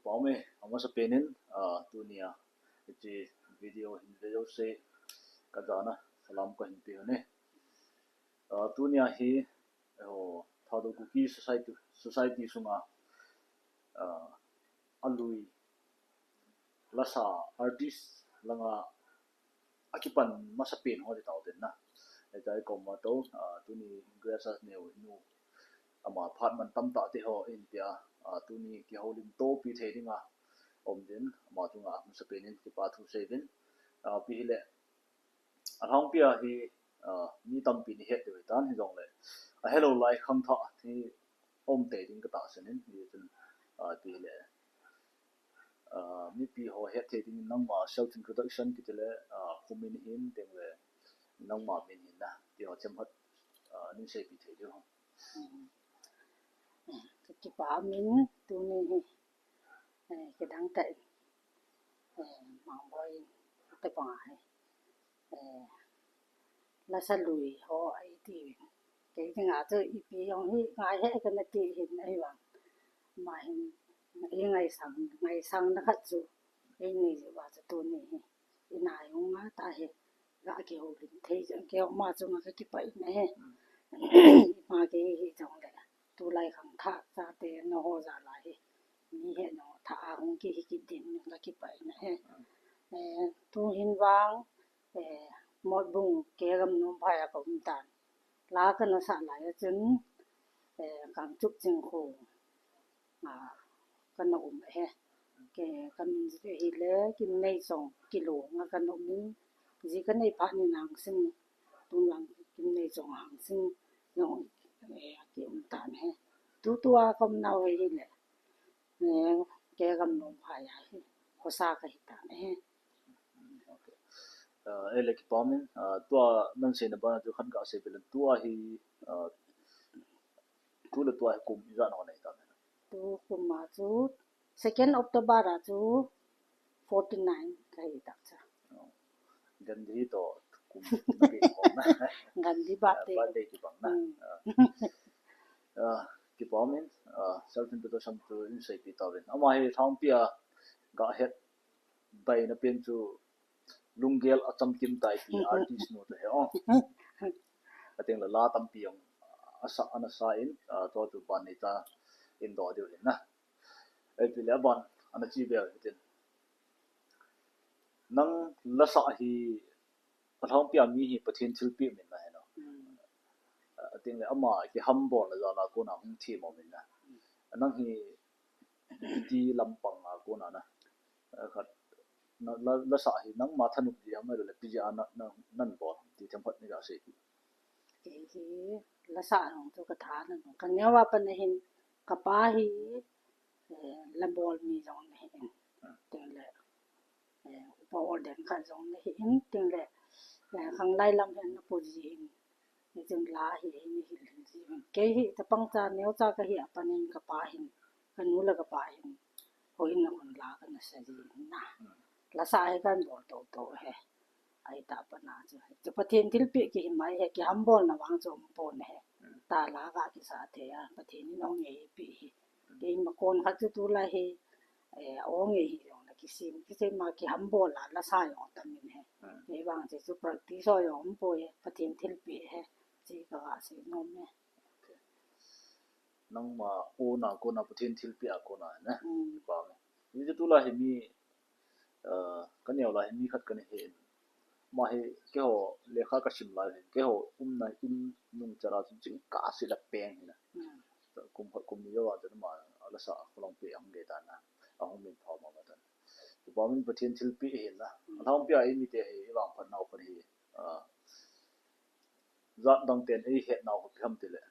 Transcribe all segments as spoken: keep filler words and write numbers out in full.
Pau me, amasapen in, ah, tunia hiche video hin ve jouse kajana salam kahin pe uve. Ah, tunia hi, eh, Thadou Kuki society, society sunga, ah, alui lasa artist langa akipan masapen ho ti tau den na. Hitia i kom ma tou, ah, tuni Grace a neo nu ama phat man tamtah te ho in tia, ah, tuni kihoulim topi thei dinga um den, ama chunga masapen in kipa thu sei den. Ah, ipi hile, alhangpia hi, ah, mi tampi in ihet diu hitan hijongle, ahelou lai khangthah hi um tei ding katahsan in, hichun, ah, ipi hile, ah, mipi ho het thei dingin nangma self introduction kiti le, ah, khomin hin, tengle nangma min hin na, ti ho chemkhat, ah, nin seipi thei diu ham? Hmm. Ka kipa min tuni hi, eh, kidang tah in, eh, Mangboi te bang ahi. Eh, lasa lui ho ahi ti. Kei dinga chu ipi jong hi ngai he kana ti hin ahi vang. Ama hin i ngaisang, ngaisang na khat chu. Ei nei jeh uva chu tuni hi. I nai jong nga ta hi. Ga kihoulim thei jeh, kei ama chunga ka kipah in ahi. Ima kei hi jongle. Tulai khangthah chate nangho jal a hi. Mi he nangho thah a hung kihi kit din ka kipah in ahi. Eh, tuhin vang, eh, Motbung Kehgam Nomphai a ka um tan. La kana sah lai a chun, eh, Kangchup Chingkhong, ah, kana um ahi. Kei ka min chu hile Kimneichong Kilong a kana um in, ji ka nei phat in Hangsing, tun vang Kimneichong Hangsing jong, eh, ka um tan ahi. Tutua ka um nau hi hile, eh, Kehgam Nomphai a hi, khosa ka hi tan ahi. Okay. Ah, eh, le kipa min, ah, tua nang seina bana chu khat ka sei bel in, tua hi, ah, tu le tua hi kum ijat ho nei ta? Tu kum a chu second October a chu forty nine ka hi ta cha. Oh. Gandhi toh kum na pe ko na. Gandhi birthday. Ah, birthday kibang na. Hmm. Ah. Ah, kipa min, ah, self introduction chu in seipi tauvin. Ama hi lhangpia ga het baina pen chu lunggel achamkim taipi artist nu toh he o. Atengle la tampi jong asa, ana sa in, ah, tua chu ban nei ta in doh diu hin na. Ipi le aban ana chi bel hitin. Nang lasa hi alhangpia mi hi Pathen thilpeh min na he no. Hmm. Atengle ama kihambol na jal a kona hung thim um in na. Hmm. Nang hi iti lampang a kona na, eh, khat, na, la, lasa hi nangma thanop jeh ham ahilou le ipi jeh a na, na, nan bol ti themkhat nei ga seipi. Kei hi lasa jong chu ka tha na jong ka neo a pat na hin, ka pa hi, eh, la bol mi jong na hi in. Tengle, eh, upa ol den khat jong na hi in, tengle, eh, khanglai lam hin na pu ji in. Hichun la hi, hi ni hil hil ji hin. Kei hi chapang cha neo cha ka hi a pat in ka pa hin, ka nu le ka pa hin, houin a kon la kana sa ji hin na. Hmm. Lasa hi kan bol tou tou he. Ahi ta pat na chu. Chu Pathen thilpeh kihi mai he, kihambol na vang chu um pon he. Hmm. Ta la ga kisa thei a, Pathen in ong eipeh hi. Keima kon khat chu tulai hi, eh, ong e hi jong le kisem, kisem a kihambol a lasa jong tam in he. Hmm. Kei vang chu, chu practice ho jong um poi, Pathen thilpeh he. Chu ka ga sei nom e. Okay. Nangma own a kona, Pathen thilpeh a kona na. Hmm. Ba me. Ni chu tulai hi mi, eh, ka neo lai hi mi khat kana he in. Ama hi keiho lekha ka sim lai hin, keiho umna in nung chara chun jingkah seh la peng hin na. Hmm. Kum khat kum ni jou a chun ama lasa a kholong pe ahung gei tan na. Ahung min phah mama tan. Kipa min, Pathen thilpeh hin na. Hmm. Alhangpia eimi te hi i vangphat nau khat hi, ah, jat dang ten ei het nau khat ipi ham ti le.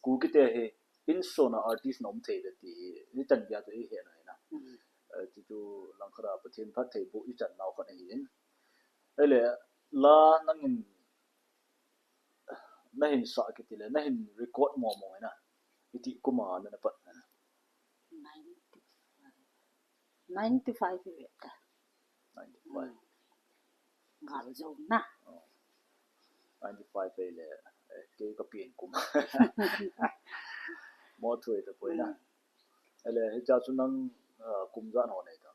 Kuki te hi insung a artist na um thei le ti hi, ichan gei a chu i he na hi na. Hmm. Eh, chu chu langkhat a Pathen phattheiboh ichan nau khat ahi in. Ahile, la nangin, na hin sa kiti le, na hin record mo mo hi na. Iti kum a na na pat na? Ninety-five. Ninety-five hi ve ta. Ninety-five. Hmm. Gal jou na. Oh. Ninety-five ahile, eh, kei ka pian kum. Mo thoi ta poi na. Hmm. Ahile, hicha chu nang Ah, kum ijat ho nei ta?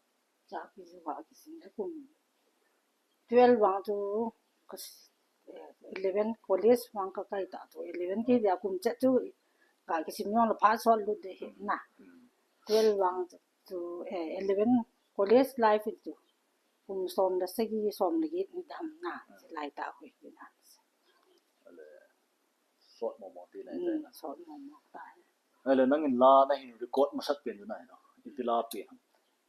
Cha pi ju va kisim le kum twelve vang chu ka s-, eh, eleven college vang ka kai ta chu eleven ki dia kum chet chu ka kisim jong le pha sot lut de hi na. Hmm. Twelve vang chu, chu, eh, eleven college life chu kum som le sagi som le get ni dam na. Hmm. Lai ta hui na. Ale, sot mo mo ti na. Hmm, ta na. Sot mo mo ta. Ale, nangin la na hin record masat pen chu na hi no. Ipi la pen?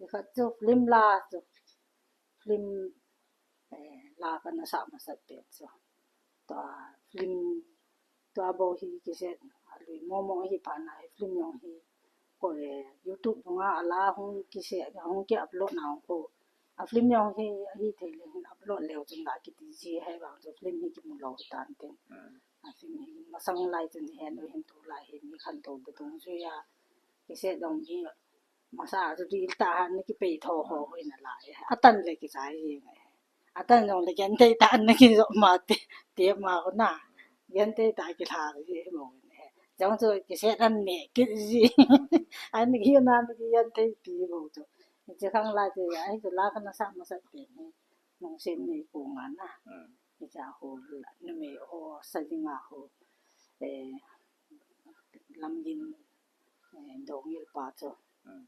Ikhat chu film la chu. Film, eh, la kana sa masat pen chu. Tua film, tua bou hi kiset, alui mo mo hi pha na hi film jong hi. Ko, eh, YouTube dunga ala hung kiset, hung ki upload na hung ko. A film jong hi, hi thei le hin upload leu chun la kiti ji hi vang chu film hi kimu lou tan tin. Hmm. A film hi masang lai chun hi hen u hin tu lai hi mi khantou be tung ju ya. Kiset dong hi masa chu dil ta han ki pei tho ho ho na lai. A tan le ki sai ji ngai. A tan jong le gen tei ta na ki jo ma te, te ma ko na. Gen tei ta ki la ji mo ne. Jong chu kiset an ne ki ji. An ki na ki gen tei pi mo chu. Ni che khang lai che ai chu la kana sa masat pen hi. Nung sem ni ko nga na. Hmm. Ni cha ho la, numei o sa ji nga ho. Eh, Lamgin, eh, Dongil pa chu. Hmm.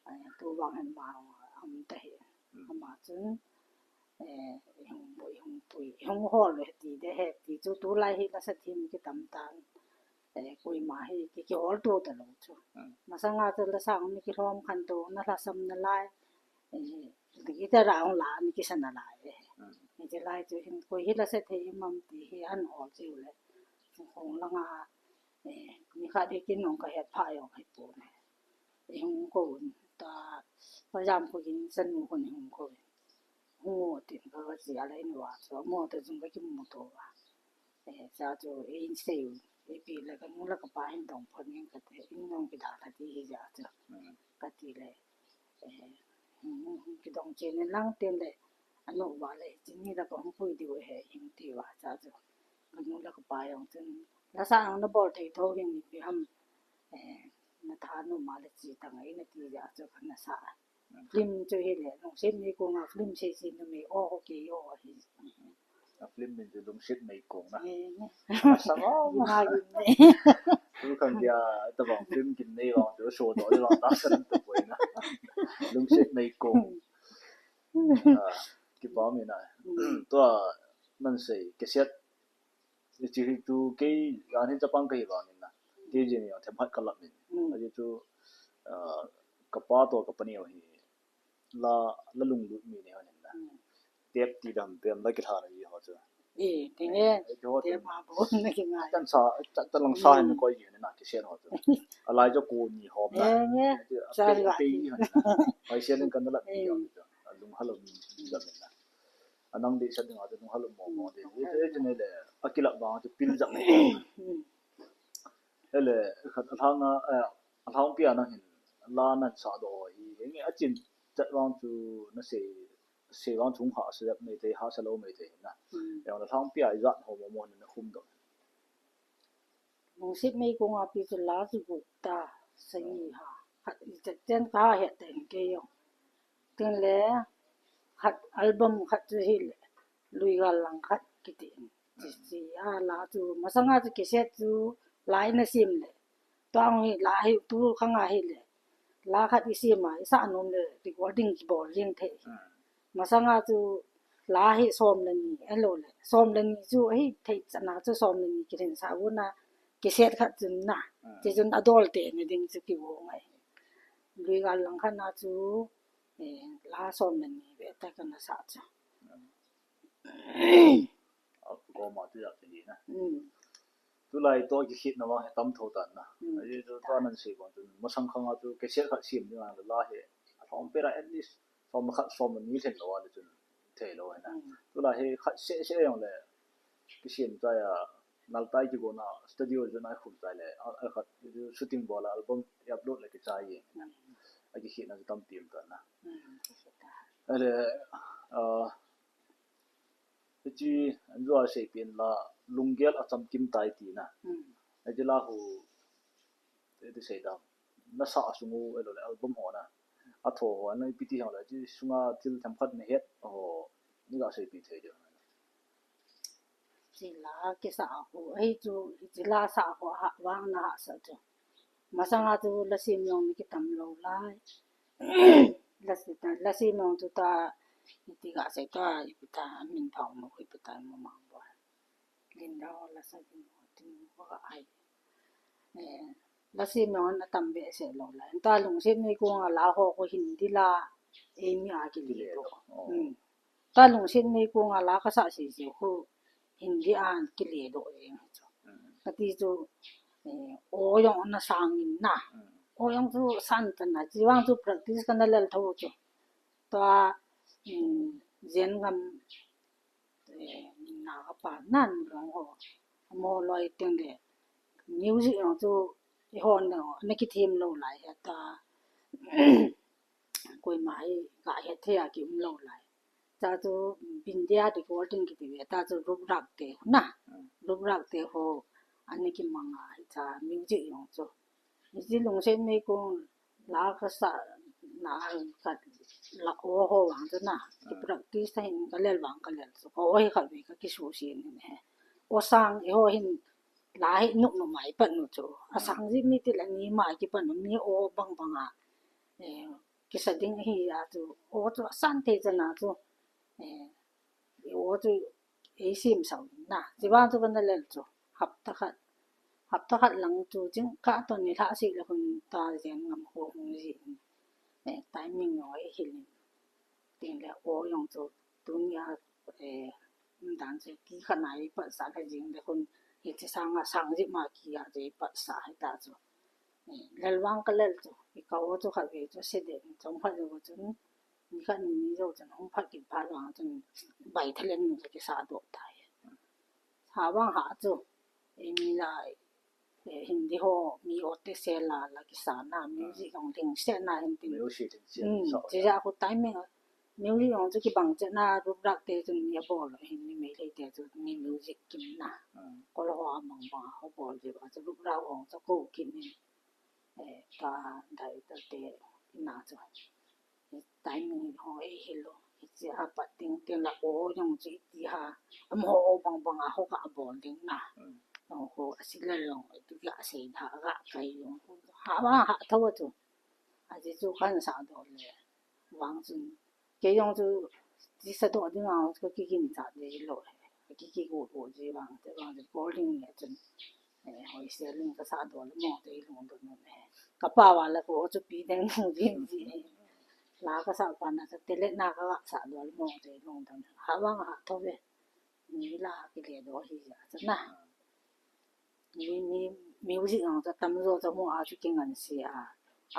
Eh, tu vang hin ma am ta hi. Hmm. Ama chun, eh, hung pui, hung pui, hung hol le ti de he ti chu tu lai hi la sa thim ki tam tan. Eh, koima hi ki, ki hol tu ta lo chu. Hmm. Masanga chu la sang ni ki lhom khantou na la sam na lai. Eh, ki ta ra hung la ni ki sa na lai. Hmm. Ni ti lai chu hin koi hi la sa thei mam ti hi an hol chu le. Hung langa, eh, ni khat hi kin nong ka het pha jong hi pu ne. Hung ko un ta, pa jam ko kin san mu ko ni hung ko. Hung o tin ka ka ji a lai ni wa, so mo ta jung ka ki mu to wa. Eh, cha chu, eh, in sei u, eh, pi la ka nu la ka pa hin dong phon ning ka te, in nong ki da ka ti hi ja chu. Hmm. Ka ti le, eh, hmm, hmm, hmm, ki dong chen lang tin le, a nu va le, chin ni la ka hung pui diu he, hin ti wa cha chu. Ka nu la ka pa jong chun, la sa ang na bol thei tho hin ni pi ham, eh, na tha nu ma le chi ta ngai na ti ja chu ka na sa. Film chu hi le, lungset meikong a film sei sei numei o ho kei o hi. A film min chu Lungset Meikong na. Eh, eh. Sa mo. Ima gin ne. Tu khang dia, ta bang film gin nei bang chu so do le bang ta san tu poi na. Lungset Meikong. Ah, kipa mi na. Hmm. Tua nan sei, cassette Hichi hi tu kei, jan hin chapang kahi vangin na. Kei jin jong themkhat ka lam in. Mm. Ahi chu, ah, ka pa toh ka pa neo hi la, la lunglut mi ni hon in na. Mm. Tape ti dam pem la kilha na ji ho chu. Eh, ti nge. Eh, ti ho chu. Tape ma bon na ki ngai. Chan sa, chan, chan lang sa hin koi ji na cassette ho chu. Alai chu ko ni hom na. Eh, nge. Ti a pe, pe ni hon na. Ai se len kan la mi jong chu. A lung halo mi, mi jong na. Anang deisah ding a chu nung halum mo mo de. Ye te chene le, akilap vang chu pil jang. Hmm. Hele, khat alhang a, eh, alhang pia nang hin, la nan sa do hi. Nge achin chat vang chu na sei, sei vang chu ha sa jap mai te, ha sa lo mai te na. Hmm. Yang alhang pia ijat ho mo mo na khum do. Lungset Meikong a pi chu la chu gup ta, sagi ha. Khat i chet chen ka het ten kei jong. Tin le, khat album khat chu hi le, Lui Gal Lang Khat kiti in. Chi, chi a la chu, masanga chu cassette chu la i na sim le. Tuang hi la hi tu khang a hi le. La khat i sim a, i sa nom le recording ki bol jing thei. Masanga chu la hi som le ni, elo le. Som le ni chu hi thei chana chu som le ni kilhin sa u na cassette khat chun na. Hmm. Ti chun adol te ni ding chu ki u ngai. Lui Gal Lang Khat na chu, eh, la som le ni ve ta ka na sa chu. Hmm. Goma tu ya te ni na. Hmm. Tulai toh kikhetna vang hi tam tho tan na. Hmm. Ahi chu tua nan sei vang chun masang khang a chu cassette khat sim ding a la hi. A thom pera at least som khat som ni thlen lo a le chun thei lo na. Hmm. Tulai hi khat se se jong le kisim chai a nal tai kigo na studio chu na khum chai le a, a khat shooting bol a album upload le kichai ye. Hmm. A kikhetna chu tam pim tan na. Hmm. Ale, ah, Hichi, an jua sei pin la, lunggel a chamkim tai ti na. Hmm. Hichi la hu, te ti sei dam. Na sa sung u, elo le album ho na. atho ho, ana ipi ti ham le, hiche sunga thil themkhat nahet ho, nei ga seipeh thei diu. Hiche la kisah ho, hichu, hiche la sah ho ahah vang na hahsat chu. Masanga chu la sem jong na kitam lou lai. La sem, la sem jong chu ta, iti ga sei ta, ipi ta, min phao mo, ipi ta, mo mang bo. Linda ho la sa ding ho, tin ho ga ai. Eh, la sem jong na tam behseh lou lai. Ta lungset nei kong a la ho ko Hindi la, ei mi a kile doh. Oh. Hmm. Ta lungset nei kong a la kasah sese ho Hindi a kile doh jeng chu. Hmm. Kati chu, eh, o jong na sang in na. Hmm. O jong chu san ta na, hiche vang chu practice kana lel tho chu. Tua, um, Zen ngam, eh, na ka pa nan jong ho, mo loi teng le, music jong chu, eiho na, na kithem lou lai hita, koima hi, ga het thei a kium lou lai. Ta chu, Bindia recording kiti ve, ta chu Rubrak te na, Rubrak te ho, ana kimang a, hita music jong chu. Hiche lungset nei kong la kasah na khat la o ho vang chu na. Ki practice ta hin ka lel vang ka lel chu. Ka o hi khat ve ka kisusen hin he. O sang eiho hin la hi nop nop mai pat nu chu. Asang jep mi ti la ni ma kipat nu mi o bang bang a. Eh, kisa ding hi a chu. O chu asan thei chan a chu. Eh, o chu ei sem sau na. Hiche vang chu kana lel chu. Hapta khat. Hapta khat lang chu jingkah toh ni lha seh le khun ta Zen ngam ho hung ji. Eh, timing jong ei hil in. Tin le o jong chu tunia, eh, um dan chu kikhat na ei patsah le jing le khun hiche sanga sang jep ma kia chu ei patsah hita chu. Eh, lel vang ka lel chu. Ka o chu khat ve chu se den chom khat le chun Ni khat ni ni jou chun hung phat kit phat vang chun bai thalen nu chu kisa doh tai. Ha vang ha chu. Ei mi la, eh, Hindi ho mi o te se la la kisa na music jong lhingset na hin tin. Music lhingset. Hmm, sa chu ja khu timing a. Music jong chu kibang chet na Rubrak te chun mi abol lo hin mi Meitei te chu mi music kim na. Hmm. Kol ho a bang bang ho bol je ba chu Rubrak jong chu ko kim in. Eh, ta dai ta te na chu. Timing ho ei hil lou. Hiche a pat ding te la o jong chu iti ha. Amaho o bang bang a ho ka bol ding na. Hmm. Ho a si le long tu ga sei da ga kai long. Ha wa ha tho chu. A ji chu kan sa doh le. Vang chun. Kei jong chu, ti sa doh ding a, ka kiginchat ding lou. Ka ki, kigot got ding vang, te vang, te bol ding le chun. Eh, hoi se ling ka sa doh le mo, te lungdon nom e. Ka pa va la ko chu pi ding lungdon ji. La ka sa pa na, ka te le na ka sa doh le mo, te lungdon. Ha vang ha tho ve. Ni la kile doh hi ja chu na. Mi, mi, music jong chu atam jo chu mo a chu kingansea.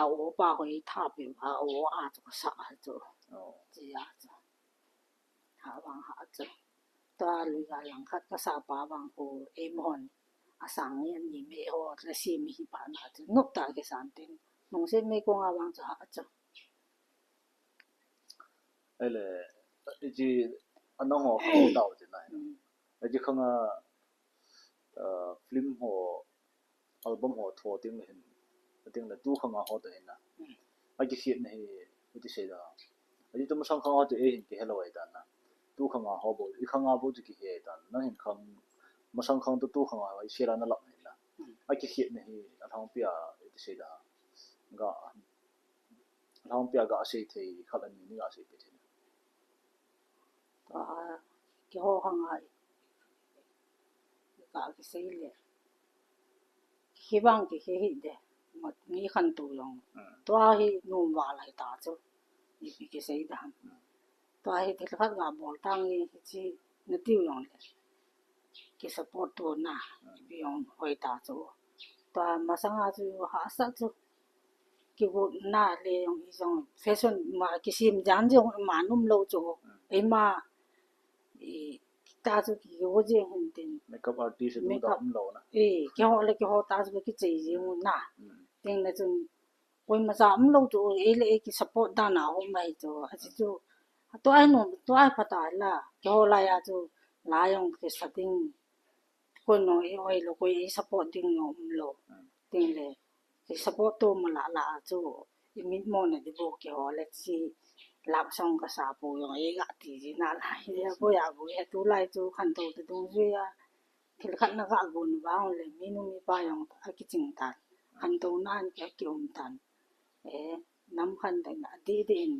A o pa hoi tha pe a o a chu kasa a chu. Oh. Chia chu. Ha vang ha chu. Tua lui ga lang khat kasa pa vang ko ei mon. Asang ni ani me ho la si mi hi pa na chu. Nop ta kisan tin. Nung se me ko nga vang chu ha chu. Ele, iji anang ho kha tau ti nai. Mm. Iji khanga, uh, film ho, album ho tho ting hin, ting le tu khanga ho to hin na. Mm. Aji khiet na hi, iti sei da. Iji tu masang khanga ho to e hin kihe lou ai dan na. Tu khanga ho bol, i khanga bol tu kihe ai dan. Na hin khang, masang khang tu tu khanga ho, i sei la na lap hin na. Mm. Aji khiet na hi, alhang pia, iti sei da. Ga, Lhangpia ga sei thei, khat ani ni ga sei pe thei. Tua, keiho khang a, ka kisei le. Kibang ki, ki hi de, mat mi khantou jong. Hmm. Tua hi nom val ahi ta chu. Ipi kisei dan. Hmm. Tua hi thil khat ga bol tang hi, hichi na tiu jong le. Ki support to na, ipi jong hoi ta chu. Tua masanga chu hahsa chu. Kigot na le jong i jong fashion ma kisem jan jong ma nom lou chu. Eima, i, ta chu kigo jeng hin tin. Makeup artist tu da um lou na. E, keiho le keiho ta chu kichei jeng na. Hmm. Tin na chun Koima ja um lou chu, ei le ei ki support dan a um ahi chu, aji chu. Tua hi nom, tua hi pha ta la. Keiho lai a chu, la jong kisa ding. Koi no ei oi lou, koi ei support ding jong um lou. Tin le, ki support to ma la la a chu. Imitmo na di bou kihol le chi love song kasa pou jong ei ga ti ji nalai. Aboi aboi hi tulai chu khantou ta dungjui a thil khat na ga gon vang le minu mipa jong akiching tan. Khantouna in ki akium tan. Eh, nam khan ding a di di in,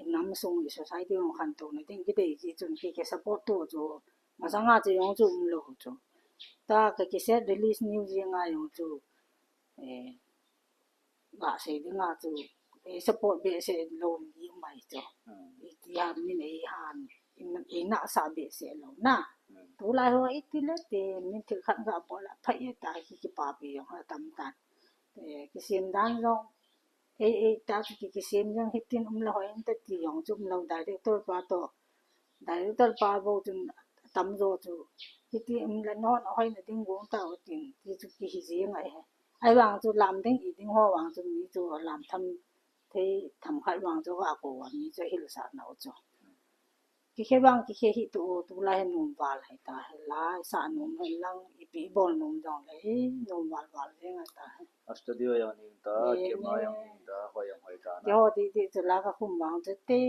in nam sung i society jong khantouna ding kidei ji chun ki ki support to chu masanga chu jong chu umlou chu. Ta ka cassette release news jing a jong chu, eh, ga sei ding a chu, eh, support behseh lou ni mai chu. Hmm. I ti han min ei han, in, ei nasa behseh lou na. Hmm. Tulai ho i ti le te, min thil khat ga bol a phai ta ki kipapi jong atam tan. Eh, kisem dan jong, ei, ei ta ki, ki, kisem jong hitin um le hoi inte ti jong chu umlou director pa to. Director pa bou chun atamjo chu hiti um le non ahoina ding gong tao tin ti chu kihi jing ahi. Ahivang chu lam ding i ding ho vang chu mi chu lam tham thei tham khat vang chu ga kou a mi chu hilsah nau chu. Kikhe vang kikhe hi tu, tulai hi nom val hi ta hi lai sa nom hi lang ipi bol nom jong le i nom val val jeng a ta hi. A studio jong ning ta, eh, camera jong ning ta, hoi jong hoi ta na. Keiho ti ti chu la ka khum vang chu te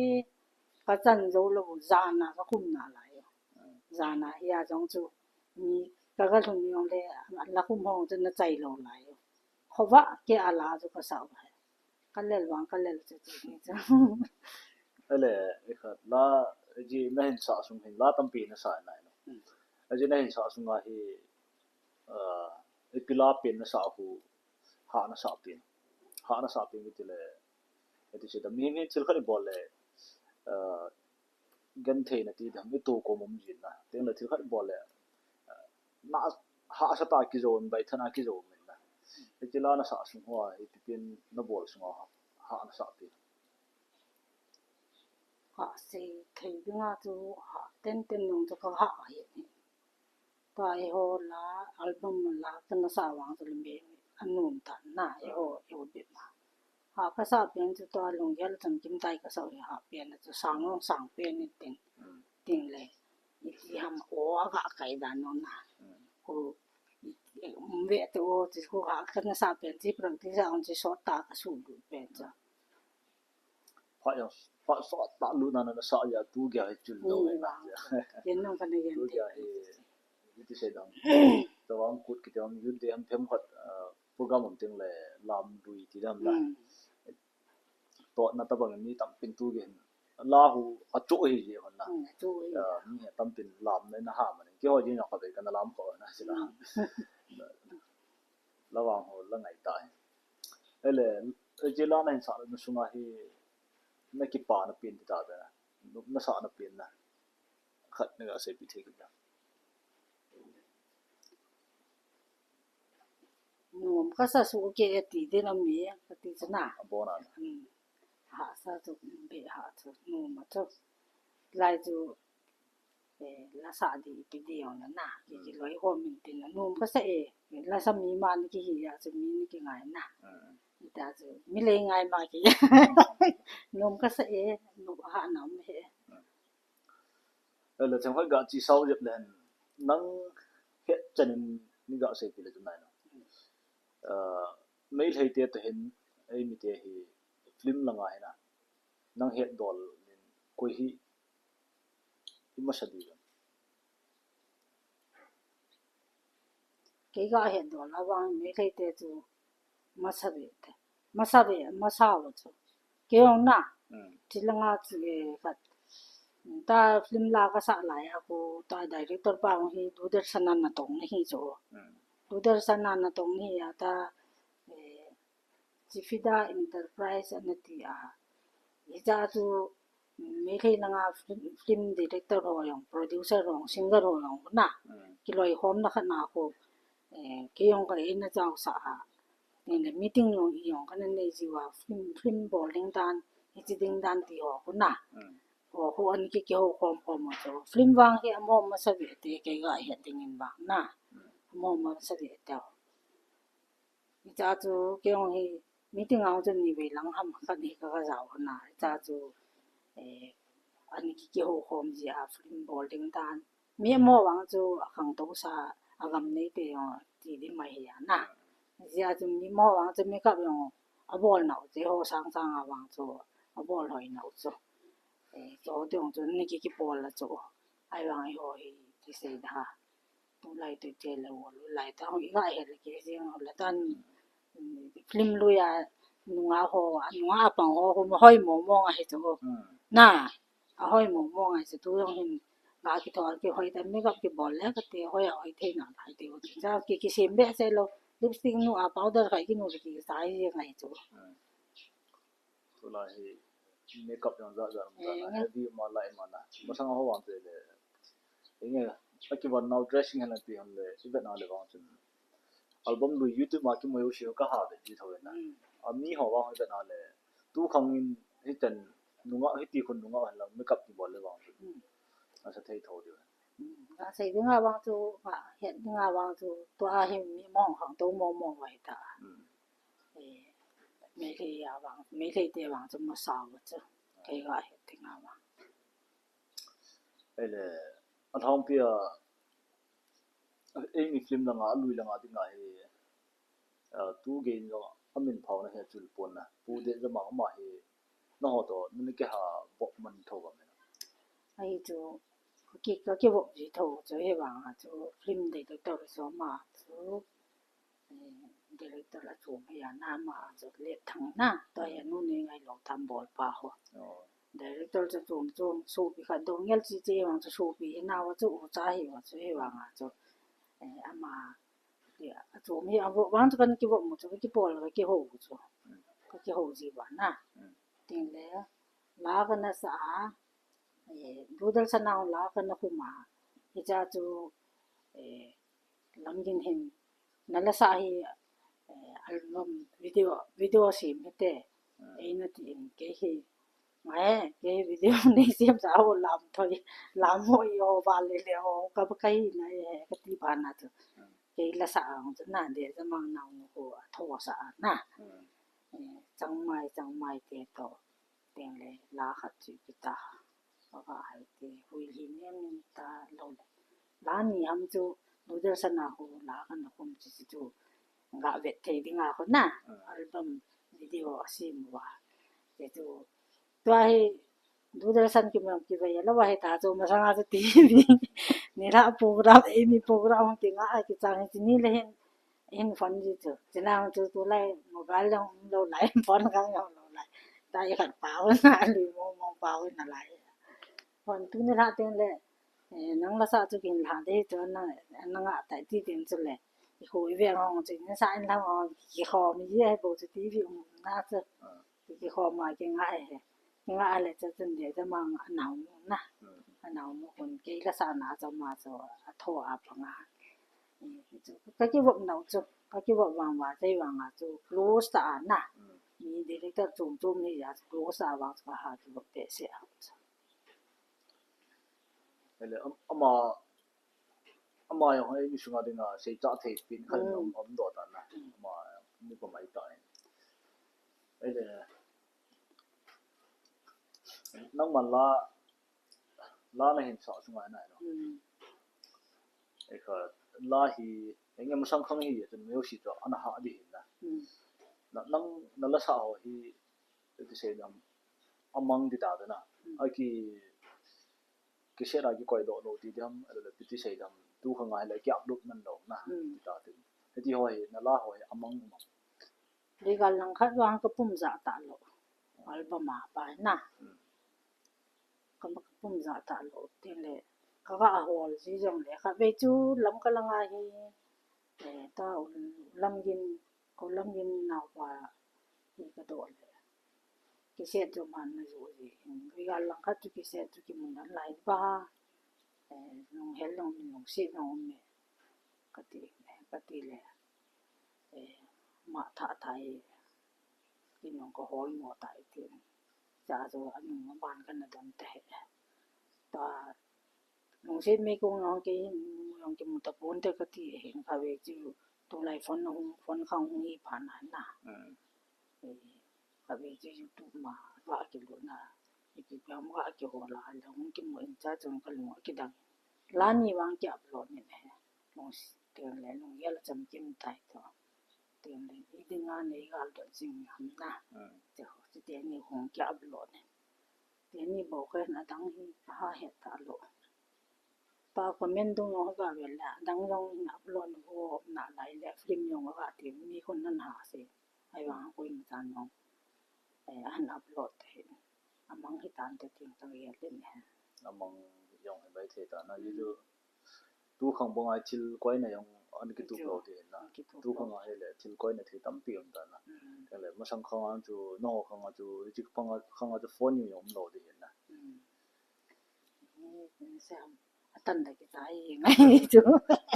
ka chan jou lou, jan a ka khum nalai. Hmm. Jan a hi a jong chu mi ka ga lhun jong le la khum ho chu na chai lou lai. Khovah kei a la chu ka sa u. Ka lel vang ka lel chu chu ni chu. Ele, i khat la, ji na hin sa sung hin la tampi na sa nai no. Hmm. Ji na hin sa sung a hi, ah, ipi la pen na sa khu, ha na sa pen. Ha na sa pen kiti le, eti se da mi hin thil khat i bol le, ah, gentheina ti dam, i to ko mom jin na. Teng le thil khat bol le, na hahsa ta kijo, baitha na kijo min na. Iti la na sa sung ho, ipi pen na bol sung ho, ha na sa pen. Ha sei thei ding a chu ha ten ten nung chu ka ha hi. Tua eiho la album la ka na sa vang chu le me a nom tan na eiho, eiho bep ma. Ha ka sa pen chu tua lunggel chan kim tai ka sa u hi ha pen chu sang long sang pen ni tin. Hmm. Tin le. Iti ham o a ga kai dan no na. Hmm. Ko, um ve te o ti ko ha ka na sa pen chi practice a on chi sot ta ka su du pen cha. Pha ya, pha sot ta lu na na sa ya tu gya hi chul lo. Hmm, na. Yen nong ka na yen tu te. Gya hi, iti se dang. Tawang kut kiti am yun de am phem khat, ah, program am ting le lam lui ti dam la. Hmm. To na tabang mi tam pin tu gen. La hu a chu hi je hon na. Hmm, chu hi. Ah, mi tam pin lam na na ha ma ni. Ki ho ji na ka be ka na lam ko na sila. Hmm. La wang ho la ngai ta. Ele, e je la na hin sa na sunga hi na kipa na pin ti ta be. Na sa na pin na. Khat na ga sei pi thei ki na. Nom ka sa su ke e ti de na mi, ka ti chu na. A bon a. Hmm. Ha sa chu, be ha chu, nom a chu. Lai chu, eh, la sa di pi di yong na na. Ki, ki loi ho min tin na. Nom ka sa e, la sa mi ma ni ki hi ya chu mi ni ki ngai na. Hmm. Ita chu, mi lei ngai ma ki. Nom ka sa e, nom ha na mi he. Hmm. Ele, themkhat ga chi sao jep le hen, nang het chan in ni ga sei pi le tu nai no. Ah, Meitei te to hin, ei mi te hi film langa hin a, nang het dol in koi hi i masa di lo. Kei ga het dol a vang Meitei te chu masa ve te. Masa ve, masa ve chu. Kei jong na. Hmm. Chi langa chu e khat. Ta film la ka sa lai a ko ta director pa jong hi Doordarshan a natong na hi chu. Hmm. Doordarshan a natong na hi a ta, eh, Chifida Enterprise ana ti a. Hicha chu Meitei langa film, film director ho jong, producer ho jong, singer ho jong na. Hmm. Kiloi khom na khat na ko, eh, kei jong ka ina jao sa a. Ni le meeting jong i jong ka na nei jiu a film, film bol ding dan, hichi ding dan ti ho ko na. Hmm. Ho, ho an ki, ki ho khom khom ho chu. Film vang hi amo masa ve te kei ga het ding in vang na. Hmm. Amo masa ve te. Hicha chu kei jong hi meeting a chu ni vei lang ham khat hi ka, ka jao na. Hicha chu, eh, ani ki, ki ho khom ji a film bol ding dan. Mi mo vang chu a khangtou sa a gam nei te jong ti di mai hi a na. Hijeh a chu mi mo vang chu makeup jong abol nau chu, eiho sang sang a vang chu, abol hoi nau chu. Eh, chu ding chu, ni ki kibol a chu. Ahivang eiho hi, kisei da ha. Tulai te che le o lu lai ta ho i ga he le ke jing ho le tan, mm, film lui a nunga ho, a nunga a pang ho, ho hoi mo mo nga he chu. Hmm. Na, a hoi mo mo nga he chu tu jong hin ga ki thou ki hoi ta makeup kibol le ka te hoi a hoi thei na lai te ho. Cha ki kisem be se lo, lipstick nu a powder khai ki nu ki sai nga he chu. Hmm. Tulai hi makeup jong jat jat um ta na, eh, heavy ma lai ma na. Masang a ho vang te le. Inge, a kibol nau dressing hen la ti hen le, i vet na le vang chun. Album lui YouTube ma kimu u si ka ha ve ji tho na. Mm. A mi ho vang i vet na le. Tu khang in hiten nunga, hiti khun nunga hen la makeup kibol le vang chun. Mm. Asa thei tho di. Mm. Ka sei dinga vang chu, ka het dinga vang chu, tua hi mi mong khang to mong mong vai ta. Mm. Eh, Meitei a vang, Meitei te vang chu masa va chu. Kei ga het dinga vang. Ele, a thang pia, eimi film langa, a lui langa dinga hi, a, tu gei in jong, a min phau na hi a chul pon na. Pu Dejamang ama hi, na ho to, na ni ke ha, bok man tho va me na. Ai chu, ka ki, ka kibok ji tho chu, hi vang a chu, film director so ma chu, eh, director a chom hi a, na ma chu, Letthang na, to hi a nu ni ngai lo tam bol pa ho. Oh. Director chu chom chom, sopi khat dong ngel chi chi vang chu sopi hi na va chu u cha hi va chu hi vang a chu. Eh, ama, ti a, a chom hi a vo vang chu kan kivo mu chu, ka kipol ka kiho chu. Mm. Ka kiho ji va na. Mm. Tin le, la ka na sa a, eh, Doordarshan a la ka na khum a. Hicha chu, eh, Lamgin hin, na la sa hi, eh, album video, video sem hite. Mm. Eina ti in kei hi, ngai, kei hi video nei sem sa ho lam thoi, lam ho i ho va le le ho, ka ba ka hi na e, ka ti ba na chu. Mm. Kei la sa ang chu na, Dejamang nau nu ho, a tho sa a na. Mm. Eh, Changmai, Changmai te to. Tin le la khat chu kita. Ka va hai te hui hi nem ta lo le. La ni ham chu Doordarshan a ho la ka na khum chu chu chu. Ga vet thei dinga ho na. Mm. Album video a sem va. Te chu. Tua hi Doordarshan ki mem ki ve lo va hi ta chu masang a chu T V. Ni la program, eimi program ti nga a ki chang ti ni le hin. Hin phone ji chu. Chinang chu tulai mobile jong um lo lai, phone kang jong lo lai. Ta i khat pao na, lui mo mo pao na lai. Phone tu ni la teng le, eh, nang la sa chu kin la de chu na, na nga ta ti teng chu le. I khu i ve ngong chu, ni sa in la ngong, ki khom ji ai bo chu T V um na chu. Ki khom ma ki nga ai he. Ki nga ai le chu chun Dejamang a nau mu na. A nau mu hun kei la sa na chu ma chu a tho a pa nga. Ka kivop nau chu, ka kivop vang vang, sei vang a chu close ta a na. Mm. Mi director chom chom ni a close a vang chu ka ha kivop behseh a chu. Ele, am-, ama, ama jong hi mi sunga dinga seicha thei pen khat, mm, um, um doh ta na. Mm. Ama, ni ko mai ta. Ele, nangman la, la na hin sa sunga na lo. Mm. Ei kha, la hi, ei nge masang khang hi, chun music chu ana ha di hin na. Mm. Na, nang, na la sa ho hi, ti sei dam, amang di ta na. Mm. A ki, ki se ra ki koi doh lo ti dam, a lo ti sei dam, tu khang a le ki upload man lo na, mm, ti ta tin. Ti ho hi, na la ho hi, amang ma. Ri gal lang khat vang ka pum ja ta lo. Album a pa na. Mm. Ka ma ka pum ja ta lo tin le. Ka ga hol ji jong le. Kha ve chu lam ka lang a hi. Eh, ta u Lamgin, ko Lamgin nau pa hi ka doh le. Ki se tu man na ju ji. Ri gal lang khat chu ki se tu ki mun dan lai pa. Eh, nung hel nung, nung si nung me. Ka ti, ka ti le. Eh, ma tha tha e. Ki nung ko hol mo ta e ti. Cha chu a nung ma ban ka na don te. Ta, nung si me kong nung ki, nung ki mu ta pon te ka ti e. Ka ve chu, tu lai phone na hung, phone khang hung i pha na na. Mm. Eh, ka ve chu YouTube ma, va ki lo na. Ipi pi ham va ki ho la, la hung ki mu in cha chun ka lung ki dang. La ni vang ki upload ni ne. Nung si, te le nung yel cham kim tai to. Tin le, i dinga nei gal dot jing ham na. Hmm. Te ho, te ni hung ki upload ne. Te ni bou khe na dang hi, ha het ta lo. Pa comment dung jong ga ve la, dang jong in upload ho na lai le, film jong ga ti, mi khun nan ha se. Ai vang ko in chan jong. Eh, an upload te. Amang hi tan te ting tang ye le ne. Amang jong hi bai thei ta na, Hmm. Ju. Tu khang bang ai thil koina jong an kitup Kitup. Lo ti na. An kitup Tu lo. Khang a hele thil koina thei tampi um ta na. Hmm. Hele masang khang a chu, no khang a chu, i chik pang a khang a chu phone ni um lo ti na. Hmm. Ni, ni sam. Atan da ki tai ngai chu.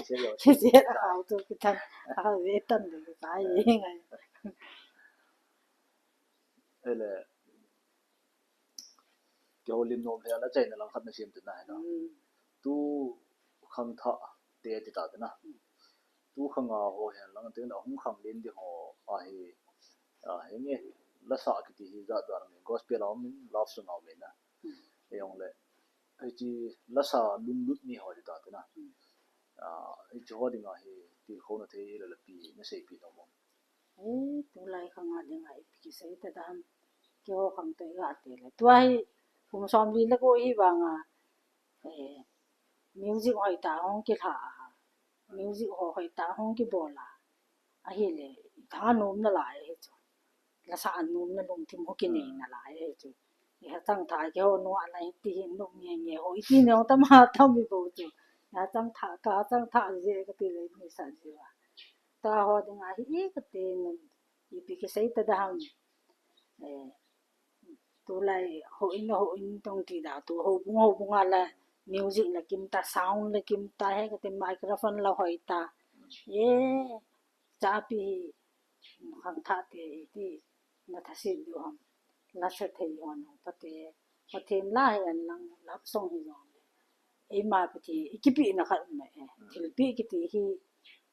Che yo, Che che a hau tu ki tan. A ve tan da ki tai ngai. Hele. Keiho lim nom le la chaina lang khat na sim te na he na. Hmm. Tu khang tha te ti ta te na. Hmm. Tu khang a ho hen lang te na hung khang len di ho a hi. A, henge lasa kiti hi jat jat mi gospel a min love song a min na. Hmm. Ei jong le. Ei chi lasa lunglut mi ho ti ta te na. Hmm. A, ei chi ho ding a hi ti ho na thei le la pi na sei pi no mo. Eh, tulai khang a ding a ipi kisei ta dam. Keiho khang te ga te le. Tua hi, kum som li le ko hi vang a, eh, music hoi ta hong ki lha a. Music ho hoi ta hong ki bol a. Ahile, tha nom na lai hi chu. Lasa nom na lungthim ho ki nei na lai hi chu. I ha chang tha keiho nu a lai ti hin nu nge nge ho. I ti ne ho tam ha tam mi bo chu. I ha chang tha, ka ha chang tha je ka ti le mi sa je wa. Ta ho ding a hi i ka te nun. Ipi kisei ta dam. Eh, tulai ho in ho in tong ti da tu ho bung ho bung a la music la kim ta sound la kim ta he ka te microphone la hoi ta. Eh, cha pi hi khang tha te ti na tha sin du ham. La sa thei ho no pa te. Pathen la hi an lang love song hi jong le. Eima Pathen, i kipi na khat um e. Hmm. Thilpi kiti hi,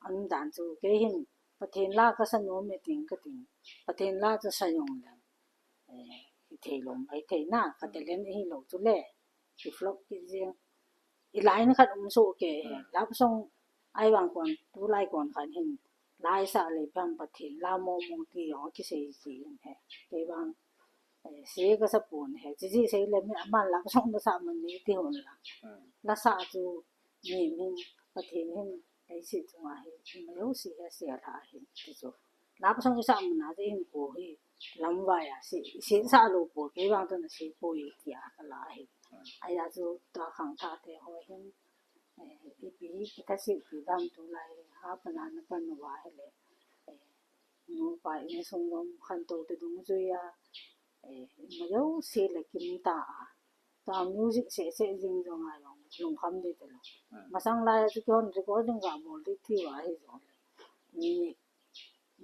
an dan chu, kei hin, Pathen la ka sa nom e ting ka ting. Pathen la chu sa jong le. Eh, i thei lom, i thei na, ka Hmm. talent hi lo chu le. I flop ki jing. I line khat um so ke, Hmm. love song, ai vang kon, tulai kon khat hin. Lai sa le pam Pathen la mo mo ti jong kisei ji in he. Kei vang, eh, sei ka sa pon he. Chi ji sei le mi aman la ka song da sa man ni ti hon la. Hmm. La sa chu mi min Pathen hin ei si chu nga hi. Ma yo si he se la hin ti chu. La ka song sa man na te in ko hi. Lam vai a si, si sa lo po kei vang to na si po i ti a ka la hi. Hmm. Ai a chu ta khang tha te ho hin. Eh, ipi hi kitha sih pi dam tulai ha pana na pan va hele. Eh, nu pa in sung lom khan to te dung zui a. Eh, ma yo se le kim ta a. Ta music se se jing jong a jong lung kham de te lo. Hmm. Masang lai chu kon recording ga bol de ti va hi jong. Ni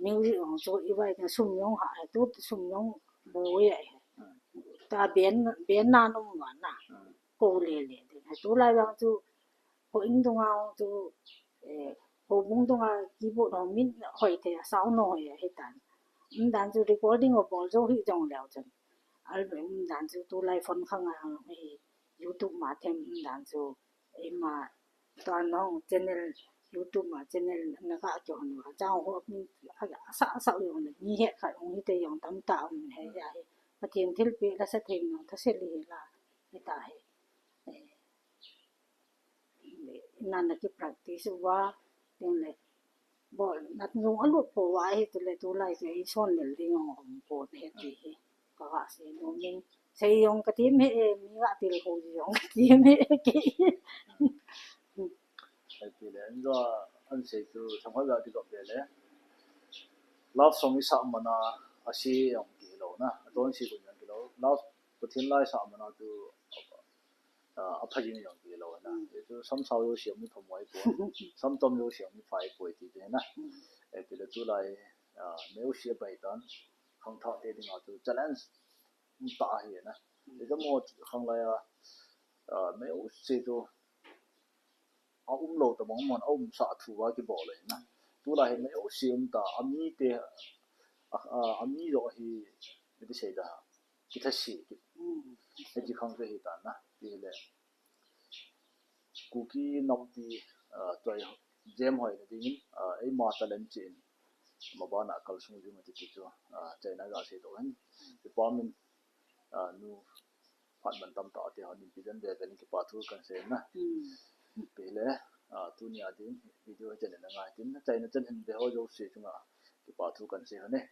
music ong chu i vai na sum yong ha, tu sum yong bo ye. Hmm. Ta ben, ben na nom va na. Hmm. Ko le le de. Tulai vang chu, ho in dung a chu, eh, ho bung dung a keyboard ho min hoi te a sound no hoi a hi tan. Um dan chu recording ho bol jo hi jong leo chun. Album um dan chu tulai phone khang a hi YouTube ma them um dan chu eima Tuan hong channel, YouTube ma channel na ka kihon va chang ho mi a, a sa, a sa u yong le mi he khat hong hi te yong tam ta um he ya hi. Pathen thilpeh la sa thei no tha se li hi la hi ta hi. Eh, na na ki practice uva, tin le bol nat nung a lut po va hi tu le tulai chu i son lel ding ong um po te ti hi. Ka ga sei nom in. Sei jong ka tim he, eh, mi ga til ho jong ka tim he, eh, kei. Sei ti le, an jo, an sei tu, thang hoi ga ti lo le le. Love song i sa mana, a sei jong ti lo na, a ton sei kun jong ti lo. Love, Pathen la i sa mana tu, ah, a pha jing jong ti lo na. Mm. Ei tu sam sao jo siam ni pha mo ai po. Sam tom jo siam ni pha ai po ti te na. Mm. Ei ti le tulai, ah, neo sia bai tan. Khangthah te dinga tu challenge um ta hi na. Mm. Ei tu mo khanglai a, ah, neo sia tu a um lo ta bang mon a um sa thu va ki bol le na. Tulai hi neo sia um ta a mi te, a, a, a mi jo hi, ei ti sei da. Kitha sia ki. Mm. Ei ti khang te hi ta na. Ti le. Kuki nampi, ah, tua i jem hoi na dingin, ah, eima talent chin. mabana kalsung jing ati ti chu, ah, chaina gasei doh hen. Kipa min, ah, nu phat man tamtah te hon in pidan ve ven kipa thu kan sei na. Pile, ah, tunia din video hi chen in angai tin, chaina chan hin ve ho jouse chunga kipa thu kan sei hon e.